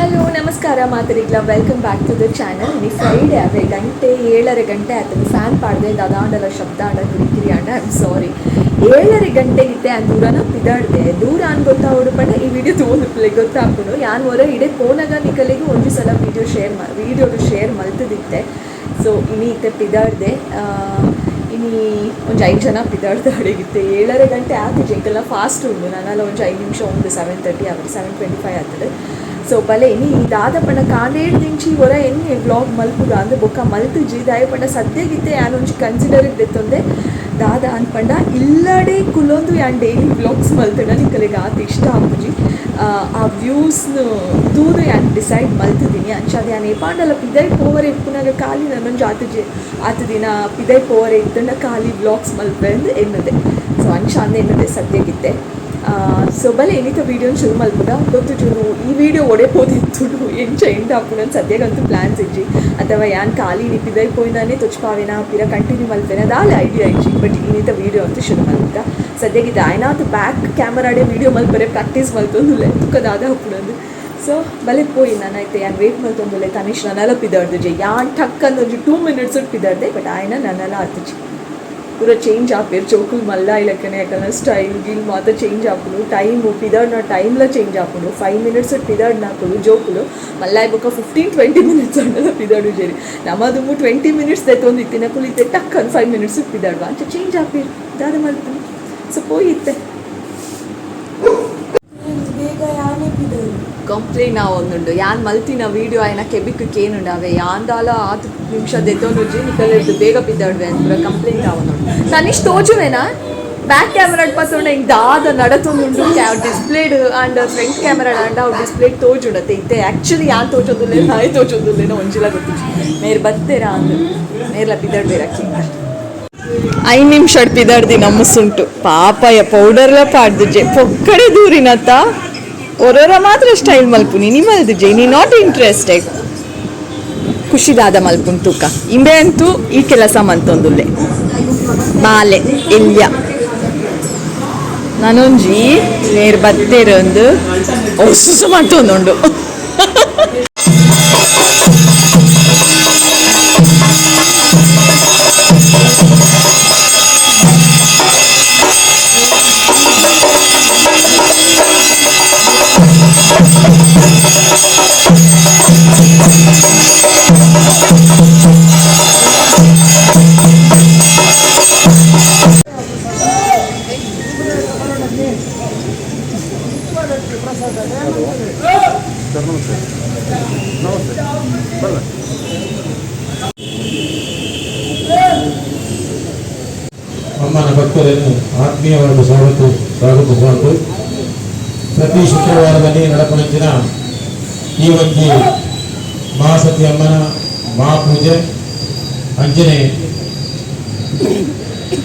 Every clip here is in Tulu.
ಹಲೋ ನಮಸ್ಕಾರ ಮಾತರಿಗ್ಲ, welcome back to the channel. ಇನಿ ಫ್ರೈಡೆ ಅವೇ ಗಂಟೆ 7:30 ಗಂಟೆ ಆಯ್ತದೆ. ಫ್ಯಾನ್ ಪಾಡ್ದೆ ದಾದಾಂಡಲ ಶಬ್ದ ಆಂಡ ಕಿರಿಕಿರಿ ಆಂಡ, I am sorry. 7:30 ಗಂಟೆಗಿತ್ತೆ ಆ ದೂರನ ಪಿದಾಡ್ದೆ. ದೂರ ಅನ್ ಗೊತ್ತಾವಡು ಪಂಡ ಈ ವಿಡಿಯೋ ತೂವೊಂದುಪ್ಪುಲೆ, ಗೊತ್ತಾಪುಂಡು. ಯಾನ್ ಒರ ಇಡೆ ಪೋನಗ ನಿಕಲೆಗ್ ಒಂಜಿ ಸಲ ವಿಡಿಯೋ ಶೇರ್ ವಿಡಿಯೋಡು ಶೇರ್ ಮಲ್ತುದಿತ್ತೆ. ಸೊ ಇನಿ ಇತ್ತೆ ಪಿದಾಡ್ದೆ. ಇನಿ ಒಂಜಿ 5 ಜನ ಪಿದಾಡ್ದೆ ಅಡೆಗಿತ್ತೆ. 7:30 ಗಂಟೆ ಆತಿಜಿ, ಎಂಕಲ್ನ ಫಾಸ್ಟ್ ಉಂಡು. ನನಲ ಒಂಜಿ 5 ನಿಮಿಷ ಉಂಡು 7:30 ಆವರೆ. 7:25 ಆತದೆ. ಸೊ ಬಲೆ ಇನಿ ದಾದ ಪಂಡ ಕಾಂಡೇಡ್ ದಿಂಚಿ ಒರ ಎನ್ನೆ ವ್ಲಾಗ್ ಮಲ್ಪುಗ ಅಂದ್ ಬೊಕ್ಕ ಮಲ್ತುಜಿ. ದಾಯೆ ಪಂಡ ಸದ್ಯಗಿತ್ತೆ ಯಾನ್ ಒಂಜಿ ಕನ್ಸಿಡರ್ ದೆತ್ತೊಂದೆ. ದಾದ ಅನ್ಪಂಡ ಇಲ್ಲಡೆ ಕುಲೊಂದು ಯಾನ್ ಡೈಲಿ ವ್ಲಾಗ್ಸ್ ಮಲ್ತುಂಡ ನಿಕಲೆಗ್ ಆತ್ ಇಷ್ಟ ಆಪುಜಿ. ಆ ವ್ಯೂಸ್ನು ತೂದು ಯಾನ್ ಡಿಸೈಡ್ ಮಲ್ತುದಿನಿ. ಅಂಚಾದ್ ಯಾನ್ ಏಪಾಂಡಲ ಪಿದೈ ಪೋವರೆ ಇಪ್ಪುನಗ ಖಾಲಿ ನನೊಂಜಿ ಆತುಜಿ, ಆತ್ ದಿನ ಪಿದೈ ಪೋವರೆ ಇತ್ತುಂಡ ಖಾಲಿ ವ್ಲಾಗ್ಸ್ ಮಲ್ಪೆ ಅಂದ್ ಎನ್ನುದೆ. ಸೊ ಅಂಚ ಅಂದ್ ಎನ್ನುದೆ ಸದ್ಯಗಿತ್ತೆ. ಸೊ ಬಲೆ ಇನಿತ ವೀಡಿಯೋನ ಶುರು ಮಲ್ಪುಗ. ಗೊತ್ತುಜುನು ಈ ವಿಡಿಯೋ ಒಡೆ ಪೋದಿತ್ತುಂಡು, ಎಂಚ ಎಂಡ್ ಆಪುಂಡು ಸದ್ಯಗಂತೂ ಪ್ಲಾನ್ಸ್ ಇಜ್ಜಿ. ಅಥವಾ ಯಾನ್ ಖಾಲಿ ಇನಿ ಪಿದೈ ಪೋಯಿನಾನೆ ತೊಚ್ಪಾವೇನಾ, ಪಿರ ಕಂಟಿನ್ಯೂ ಮಲ್ಪೇನ ದಾಲ ಐಡಿಯಾ ಇಜ್ಜಿ. ಬಟ್ ಇನಿತ ವಿಡಿಯೋ ಅಂತೂ ಶುರು ಮಲ್ಪುಗ. ಸದ್ಯಗಿತ್ತೆ ಆಯ್ನಾತ್ ಬ್ಯಾಕ್ ಕ್ಯಾಮರಾಡೆ ವಿಡಿಯೋ ಮಲ್ಪರೆ ಪ್ರಾಕ್ಟೀಸ್ ಮಲ್ತೊಂದುಲ್ಲೆ, ತುಕ ದಾದ ಆಪುಂಡು. ಸೊ ಬಲೆ ಪೋಯಿ ನಾನೈತೆ ಯಾನ್ ವೇಟ್ ಮಲ್ತೊಂದುಲ್ಲೆ. ತನಿಷ್ ನನಲ ಪಿದಾಡ್ದುಜೆ. ಯಾನ್ ಠಕ್ ಅಂದ್ ಒಂಜಿ 2 ಮಿನಿಟ್ಸ್ ಪಿದಾಡ್ದೆ. ಬಟ್ ಆಯ್ನ ನನಲ ಆತುಜಿ. ಪೂರ ಚೇಂಜ್ ಆಪೇರ್ ಜೋಕುಲು ಮಲ್ಲ ಇಲೆಕ್ಕನೆ. ಯಾಕಂದ್ರೆ ಸ್ಟೈಲ್ ಗಿಲ್ ಮಾತ ಚೇಂಜ್ ಆಪುಂಡು. ಟೈಮು ಪಿದಾಡ್ನ ಟೈಮ್ಲ ಚೇಂಜ್ ಆಪುಂಡು. 5 ಮಿನಿಟ್ಸ್ ಪಿದಾಡ್ನಾಕುಲು ಜೋಕುಲು ಮಲ್ಲಾಯ್ ಬೊಕ್ಕ 15-20 ಮಿನಿಟ್ಸ್ ಅಂಡಲ ಪಿದಾಡುಜೆರ್. ನಮದುಂಬು 20 ಮಿನಿಟ್ಸ್ ದೆತ್ತೊಂದು ಇತ್ತಿನಕುಲು ಇತ್ತೆ ಟಕ್ ಅಂದ್ 5 ಮಿನಿಟ್ಸ್ ಪಿದಾಡುವ. ಅಂಚ ಚೇಂಜ್ ಆಪೇರ್, ದಾದ ಮಲ್ಪುನು. ಸೊ ಪೋಯಿತ್ತೆ. ಬೇಗ ಯಾನೇ ಪಿದರು. ಕಂಪ್ಲೇಂಟ್ ಒಂದುಂಡು. ಯಾನ್ ಮಲ್ತಿನ ವೀಡಿಯೋ ಆಯ್ನ ಕೆಬಿಕ್ ಕೇನುಂಡು. ಅವೆ ಯಾಂದಾಲ ಆತು ನಿಮಿಷ ದೆತ್ತೊಂದುಜ್ಜಿ, ನಿಕಲೆರ್ದು ಬೇಗ ಪಿದಾಡ್ವೆ ಅಂತ ಪೂರ ಕಂಪ್ಲೇಂಟ್ ಆವೊಂದುಂಡು. ತನಿಷ್ ತೋಜುವೆನಾ? ಬ್ಯಾಕ್ ಕ್ಯಾಮ್ರಾ ಪತ್ತೊಂಡ ಹಿಂಗೆ ದಾದ ನಡತೊಂದುಂಡು. ಡಿಸ್ಪ್ಲೇಡ್ ಆಂಡ್ ಫ್ರಂಟ್ ಕ್ಯಾಮ್ರಾ ಆಂಡ ಅವು ಡಿಸ್ಪ್ಲೇ ತೋಜುಂಡತೆ. ಇತ್ತೆ ಆ್ಯಕ್ಚುಲಿ ಯಾನ್ ತೋಜೊಂದುಲ್ಲೆ, ನಾಯಿ ತೋಜೊಂದುಲ್ಲೇನೋ ಒಂಜಿಲ ಗೊತ್ತಿಜ್ಜಿ. ಮೇರ್ ಬತ್ತೇರಾ ಅಂದ್ ಮೇರ್ಲ ಪಿದಾಡ್ಬೇರಕ್ಕಿ. 5 ನಿಮಿಷ ಪಿದಾಡ್ದಿ ನಮ್ಮಸುಂಟು. ಪಾಪಯ ಪೌಡರ್ಲ ಪಾಡ್ದುಜೆ. ಪೊಕ್ಕಡೆ ದೂರಿನತ್ತ ಒರೊರ ಮಾತ್ರ ಸ್ಟೈಲ್ ಮಲ್ಪುನಿ. ನಿ ಮಲ್ದುಜೆ, ನೀ not interested. ಖುಷಿದಾದ ಮಲ್ಪುನ್ ತೂಕ. ಇಂಬೆ ಅಂತೂ ಈ ಕೆಲಸ ಮಂತೊಂದುಲ್ಲೆ. ಬಾಲೆ ಎಲ್ಯ ನಾನೊಂಜಿ ನೇರ್ ಬತ್ತೇರೊಂದು ಒಸುಸು ಮಂತೊಂದುಂಡು. ಸರ್ ನಮಸ್ತೆ. ನಮಸ್ತೆ ಬಲ್ಲ. ಅಮ್ಮನ ಭಕ್ತರನ್ನು ಆತ್ಮೀಯವಾಗಿ ಸ್ವಾಗತ ಸ್ವಾಗತಿಸುವಂತು. ಪ್ರತಿ ಶುಕ್ರವಾರದಲ್ಲಿ ನಡಪುನಂಚಿನ ಈ ಒಂಜಿ ಮಹಾಸತಿ ಅಮ್ಮನ ಮಹಾಪೂಜೆ, ಅಂಚನೆ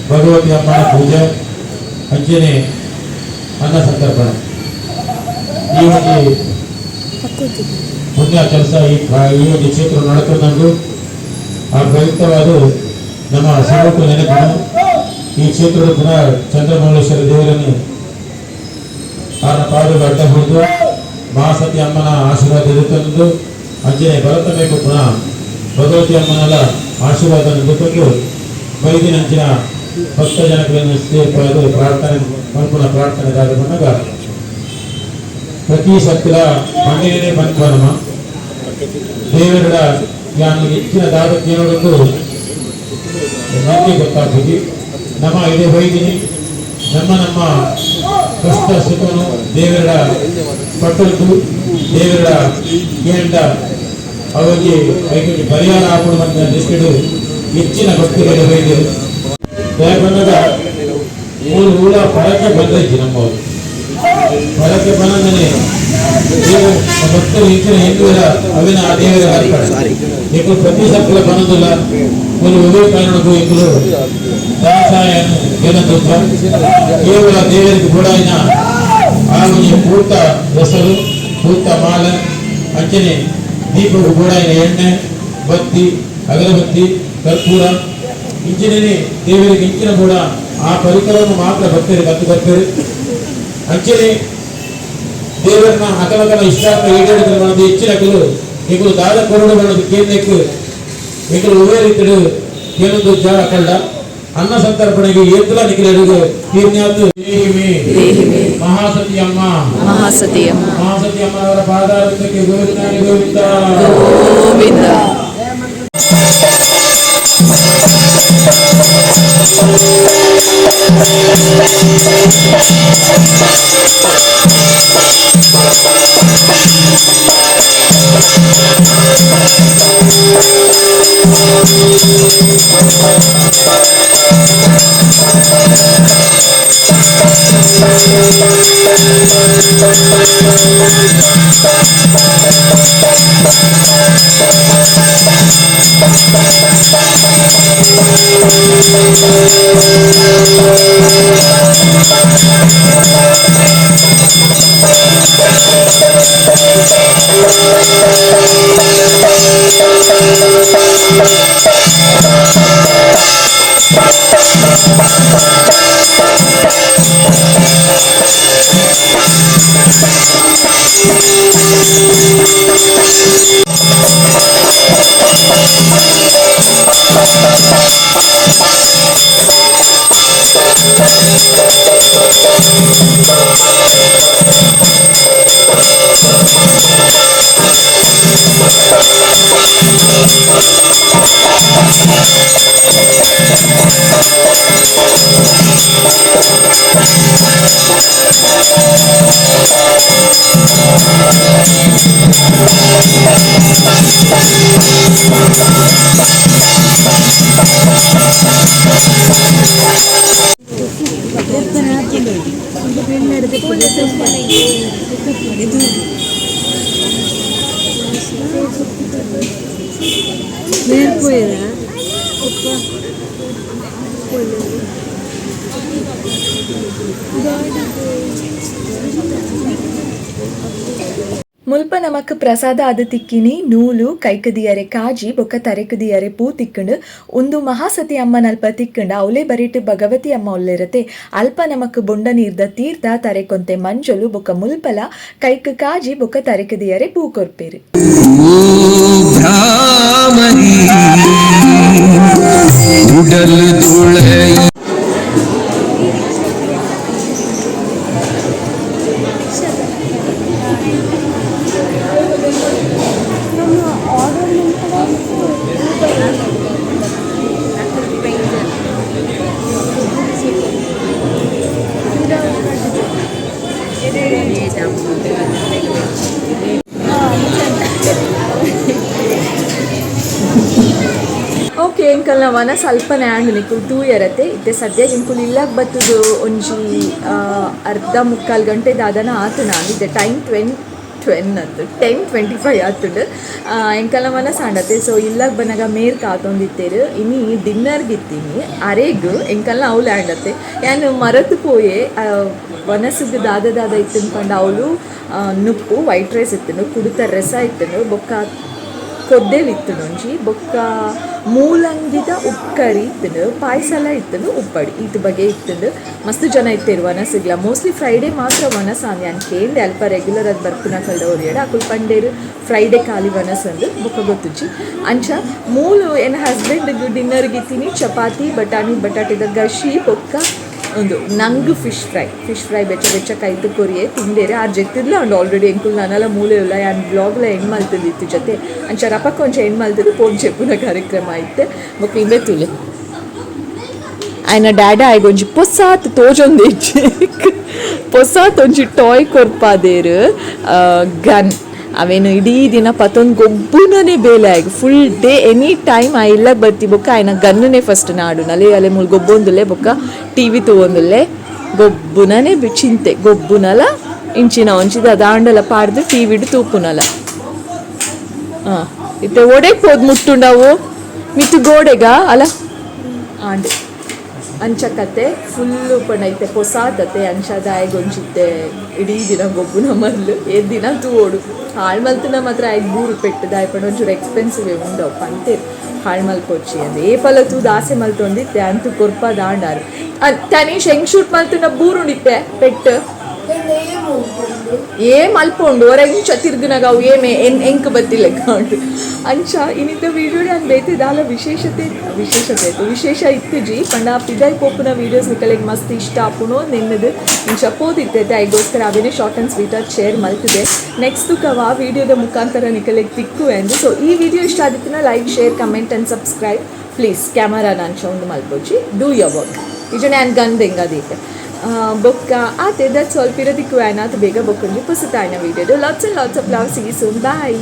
ಭಗವತಿ ಅಮ್ಮನ ಪೂಜೆ, ಅಂಚನೆ ಅನ್ನ ಸಂತರ್ಪಣೆ, ಈ ಒಂಜಿ ಪುಣ್ಯ ಕೆಲಸ ಈ ಈ ಒಂದು ಕ್ಷೇತ್ರ ನಡತೊಂದುಂಡು. ಆ ಪ್ರಯುಕ್ತವಾದ ನಮ್ಮ ಸುರೂಪ ನೆನಪು ಈ ಕ್ಷೇತ್ರದ ಪುನಃ ಚಂದ್ರಮೌಳೇಶ್ವರ ದೇವರನ್ನು ಆನ ಪಾದದ ಅಡ್ಡ ಹಿಡಿದು ಮಹಾಸತಿ ಅಮ್ಮನ ಆಶೀರ್ವಾದ ಎದುರ್ಕೊಂಡು, ಅಂಚನೆ ಭರತಮೇಕು ಪುನಃ ಭಗವತಿ ಅಮ್ಮನಲ್ಲ ಆಶೀರ್ವಾದ ಎದುರ್ಕೊಂಡು ಬೈದಿನಂಚಿನ ಭಕ್ತ ಜನಗಳನ್ನು ಸೇರ್ಪದು ಪ್ರಾರ್ಥನೆ ಮಲ್ಪುನ ಪ್ರಾರ್ಥನೆ ಬಂದಾಗ ಪ್ರತಿ ಸತ್ತಿಲ ಪಂಡಿನೇ ಪನ್ಪನಮ ದೇವರ ಯಾನು ಹೆಚ್ಚಿನ ದಾದಕ್ಕೆ ನಮಗೆ ಗೊತ್ತಾಗ್ತದೆ. ನಮ್ಮ ಇದೇ ಬೈದಿನಿ ನಮ್ಮ ನಮ್ಮ ಕಷ್ಟ ಸುಖನು ದೇವರ ಪಟ್ಟದ್ದು ದೇವರ ಕೇಂದ್ರ ಅವರಿಗೆ ಐಕೊಂಜಿ ಪರಿಹಾರ ಆಪುಂಡು ಪನ್ಪಿನ ದೃಷ್ಟಿಡ್ ಹೆಚ್ಚಿನ ಭಕ್ತಿಗಳು ಬೈದರು. ಬಂದಾಗ ಮೂರು ಹೂಳ ಫರಕ್ಕೆ ಬಂದೈತಿ. ನಮ್ಮವರು ಫರಕ್ಕೆ ಬಂದನೆ ದೇವ ಭಕ್ತರು ಹೆಚ್ಚಿನ ಹಿಂದುವರ ಅವಿನ ಆ ದೇವರ ಅರ್ಪಣೆ. ಎಂಕುಲು ಪ್ರತಿ ಸಕ್ಕಲ ಬನ್ನದಿಲ್ಲ. ಮೂಲು ಒವ್ವೇ ಕಾರಣಕ್ಕೂ ಎಂಕುಲು ಧನ ಸಹಾಯನು ಗೆಲ್ಲುತ್ತ ಕೇವಲ ದೇವರಿಗೆ ಬೋಡಾಯಿನ ಆ ಒಂಜಿ ಪೂತ ಹೆಸರು, ಪೂತ ಮಾಲೆ, ಅಂಚನೆ ದೀಪకు ಬೋಡಾಯಿನ ಎಣ್ಣೆ, ಬತ್ತಿ, ಅಗರಬತ್ತಿ, ಕರ್ಪೂರ, ಇಂಚಿನೇ ದೇವರಿಗೆ ಇಂಚಿನ ಕೂಡ ಆ ಪರಿಕರವನ್ನು ಮಾತ್ರ ಭಕ್ತರಿಗೆ ಕತ್ತು ಬರ್ತಾರೆ. ಅಂಚನೆ ದೇವರನ್ನ ಅಕಲಕಲ ಇಷ್ಟಾರ್ಥ ಈಡೇರಿದ ಮನದು ಹೆಚ್ಚಿನಕಲು ಎಂಕುಲು ದಾದ ಕೊರಡು ಮನದು ಕೇಂದ್ರಕ್ಕೆ ಎಂಕುಲು ಉವೇ ರೀತಿಡು ಏನೊಂದು ಜಾಗ ಕಳ್ಳ ಅನ್ನ ಸಂತರ್ಪಣೆಗೆ ಏತುಲ ನಿಖಿಲರಿಗೆ ತೀರ್ಣ್ಯಾತು ಮಹಾಸತಿ ಅಮ್ಮ ಮಹಾಸತಿ ಅಮ್ಮ ಮಹಾಸತಿ ಅಮ್ಮನವರ ಪಾದಾರವಿಂದಕ್ಕೆ ಗೋವಿಂದ ಗೋವಿಂದ ಗೋವಿಂದ. ಮುಲ್ಪ ನಮಕ್ ಪ್ರಸಾದ ಆದ ತಿಕ್ಕಿನಿ ನೂಲು ಕೈಕದಿಯರೆ ಕಾಜಿ ಬೊಕ್ಕ ತರೆಕದಿಯರೆ ಪೂ ತಿಕ್ಕಂಡು ಒಂದು ಮಹಾಸತಿ ಅಮ್ಮನಲ್ಪ ತಿಕ್ಕಂಡ ಅವಲೇ ಬರಿಟ್ ಭಗವತಿ ಅಮ್ಮ ಒಲ್ಲೆರತೆ ಅಲ್ಪ ನಮಕ್ ಬೊಂಡ ನೀರ್ದ ತೀರ್ಥ ತರೆಕೊಂತೆ ಮಂಜಲು ಬೊಕ್ಕ ಮುಲ್ಪಲ ಕೈಕ್ ಕಾಜಿ ಬೊಕ್ಕ ತರೆಕದಿಯರೆ ಪೂ ಕೊರ್ಪೇರು. ಉಡಲ್ ತುಳೈ. ಓಕೆ ಎಂಕಲ್ನ ವನ ಸ್ವಲ್ಪನೇ ಆಂಡ್ ನಿಕುಲ್ ತೂಯರತೆ ಇತ್ತೆ ಸದ್ಯ ಎಂಕುಲು ಇಲ್ಲಾಗ ಬತ್ತದು ಒಂಜಿ ಅರ್ಧ ಮುಕ್ಕಾಲು ಗಂಟೆ ದಾದನ ಆತು ನಾನು ಇತ್ತೆ ಟೈಮ್ ಟ್ವೆನ್ ಟ್ವೆನ್ ಅಂತು 10:25 ಆತುಂಡು. ಎಂಕಲ್ನ ಮನ ಸಾಂಡತೆ. ಸೊ ಇಲ್ಲಾಗ ಬನ್ನಗ ಮೇರ್ ಕಾತೊಂದಿತ್ತೇರು ಇನಿ ಡಿನ್ನರ್ಗೆ ಇತ್ತೀನಿ ಅರೆಗ್ ಎಂಕಲ್ನ ಅವ್ಲು ಆಂಡತೆ ಯಾನು ಮರತು ಪೋಯೆ ವನಸುಗ್ ದಾದ ದಾದ ಇತ್ತು ಪಂಡ ಅವಳು ನುಪ್ಪು ವೈಟ್ ರೈಸ್ ಇತ್ತನು ಕುಡುತ ರಸ ಇತ್ತನು ಬೊಕ್ಕ ಕೊದ್ದೆಲ್ ಇತ್ತುಂಡು ಒಂಜಿ ಬೊಕ್ಕ ಮೂಲಂಗಿದ ಉಪ್ಕರಿ ಇತ್ತುಂಡು ಪಾಯಸಲ ಇತ್ತುಂಡು ಉಪ್ಪಡಿ ಈತ ಬಗೆ ಇತ್ತುಂಡು. ಮಸ್ತ್ ಜನ ಇತ್ತೇರು ವನಸಿಗ್ಲ ಮೋಸ್ಟ್ಲಿ ಫ್ರೈಡೇ ಮಾತ್ರ ವನಸ ಅಂದ್ ಯಾನ್ ಕೇಂದೆ ಅಲ್ಪ ರೆಗ್ಯುಲರ್ ಅದು ಬರ್ಪುನ ಕಲ್ದ ಒರಿಯಡ ಅಕುಲ್ ಪಂಡೇರು ಫ್ರೈಡೇ ಖಾಲಿ ವನಸ್ ಅಂದು ಬೊಕ್ಕ ಗೊತ್ತುಜ್ಜಿ. ಅಂಚ ಮೂಲು ಎನ್ನ ಹಸ್ಬೆಂಡ್ ಡಿನ್ನರ್ಗೆ ಇತ್ತೀನಿ ಚಪಾತಿ ಬಟಾಣಿ ಬಟಾಟಿದ ಗಶಿ ಬೊಕ್ಕ ಒಂದು ನಂಗ್ fish fry fish fry ಬೆಚ್ಚ ಬೆಚ್ಚ ಕೈತು ಕೊರಿಯೆ ತಿಂಡೇರೆ ಆರ್ ಜೆತ್ತಿದ್ಲ ಅಂಡ್ ಆಲ್ರೆಡಿ ಎಂಕುಲ್ ನಾನೆಲ್ಲ ಮೂಲೆ ಇಲ್ಲ ಯಾನ್ ಬ್ಲಾಗ್ಲ ಎಂಡ್ ಮಲ್ತದಿತ್ತು ಜೊತೆ ಅಂಚ ರಪಕ್ಕ ಒಂಚ ಎಂಡ್ ಮಲ್ತದ್ದು ಪೋನ್ ಚೆಪ್ಪುನ ಕಾರ್ಯಕ್ರಮ ಇತ್ತೆ ಬೊಕ್ಕ ಇಂಬೆ ತುಲೆ ಆಯ್ನ ಡ್ಯಾಡ ಆಯ್ಗ ಒಂಜಿ ಪೊಸಾತ್ ತೋಜೊಂದಿಜ್ಜಿ ಪೊಸಾತ್ ಒಂಜಿ ಟಾಯ್ ಕೊರ್ಪಾದೇರು ಗನ್ ಅವೇನು ಇಡೀ ದಿನ ಪತ್ತೊಂದು ಗೊಬ್ಬುನನೇ ಬೇಲೆ ಆಯ್ಗ full day any time ಆ ಇಲ್ಲ ಬತ್ತಿ ಬೊಕ್ಕ ಆಯ್ನ ಗನ್ನುನೇ ಫಸ್ಟ್ ನಾಡು ನಲೆ ಅಲೆ ಮುಲ್ ಗೊಬ್ಬೊಂದುಲ್ಲೆ ಬೊಕ್ಕ ಟಿವಿ ತೂವೊಂದುಲ್ಲೆ ಗೊಬ್ಬುನನೇ ಚಿಂತೆ ಗೊಬ್ಬುನಲ ಇಂಚಿನ ಒಂಚಿದ ದಾಂಡಲ ಪಾಡ್ದು ಟಿವಿಡು ತೂಪುನಲ. ಹಾಂ ಇತ್ತೆ ಒಡೆಗ್ ಪೋದ್ ಮುಟ್ಟುಂಡವು ಮಿತ್ತು ಗೋಡೆಗ ಅಲ್ಲ ಆಂಡ್ ಅಂಚಕತೆ ಫುಲ್ಲು ಪಂಡ ಇತ್ತೆ ಪೊಸಾತತೆ ಅಂಚದಾಯ ಗೊಂಚಿತ್ತೆ ಇಡೀ ದಿನ ಗೊಬ್ಬುನ ಮರ್ಲು ಏದ್ ದಿನ ತೂವೋಡು ಹಾಳು ಮಲ್ತುನ ಮಾತ್ರ ಆಯ್ತು ಬೂರು ಪೆಟ್ಟು ದಾಯ ಪಂಡ ಒಂಚೂರು ಎಕ್ಸ್ಪೆನ್ಸಿವ್ ಉಂಡವು ಪಂತೇರು ಹಾಳು ಮಲ್ಪೊಚ್ಚಿ ಅಂದ್ ಏ ಪಲ ತೂದು ಆಸೆ ಮಲ್ತೊಂದಿತ್ತೆ ಅಂತೂ ಕೊರ್ಪ ದಾಂಡಾರು ತನೀಶ್ ಹೆಂಗ್ ಶೂಟ್ ಮಲ್ತುನ ಬೂರುಂಡಿತ್ತೆ ಪೆಟ್ಟು. ಏ ಮಲ್ಪೊಂಡು ಹೊರ ಇಂಚ ತಿರ್ಗುನಾಗ ಅವು ಏಮೆ ಎನ್ ಎಂಕ್ ಬತ್ತಿಲ್ಲ ಉಂಟು. ಅಂಚ ಇನ್ನಿದ್ದ ವೀಡಿಯೋ ನಾನು ಬೇತೆ ದಾಲ ವಿಶೇಷತೆ ವಿಶೇಷತೆ ಇತ್ತು ವಿಶೇಷ ಇತ್ತುಜಿ ಪಂಡ ಪಿದಾಯ್ ಪೋಪುನ ವೀಡಿಯೋಸ್ ನಿಕಲೆಗ್ ಮಸ್ತ್ ಇಷ್ಟ ಆಪುನು ನಿನ್ನದು ಇಂಚ ಪೋದಿತ್ತೆ. ಐಗೋಸ್ಕರ ಅವೇನೆ ಶಾರ್ಟ್ ಆ್ಯಂಡ್ ಸ್ವೀಟ್ ಆಗಿ ಶೇರ್ ಮಲ್ತಿದೆ. ನೆಕ್ಸ್ಟ್ ಕವ ಆ ವಿಡಿಯೋದ ಮುಖಾಂತರ ನಿಕಲೆಗ್ ತಿಕ್ಕು ಎಂದು. ಸೊ ಈ ವಿಡಿಯೋ ಇಷ್ಟ ಆದಿತ್ತಿನ like, share, comment and subscribe please. Camera ನಾನು ಒಂದು ಮಲ್ಪೊಚ್ಚಿ, do your work. ನಿಜ ನಾನು ಗನ್ ದೆಂಗದೀತೆ ಬೊಕ್ಕ ಆತೆ. That ಸ್ವಲ್ಪ ಇರೋದಿಕ್ಕು ಆಯ್ನಾತ್ ಬೇಗ ಬೊಕ್ಕೊಂಜಿ ಪುಸುತಾಯ್ನ video. Lots and lots of love. See soon, bye.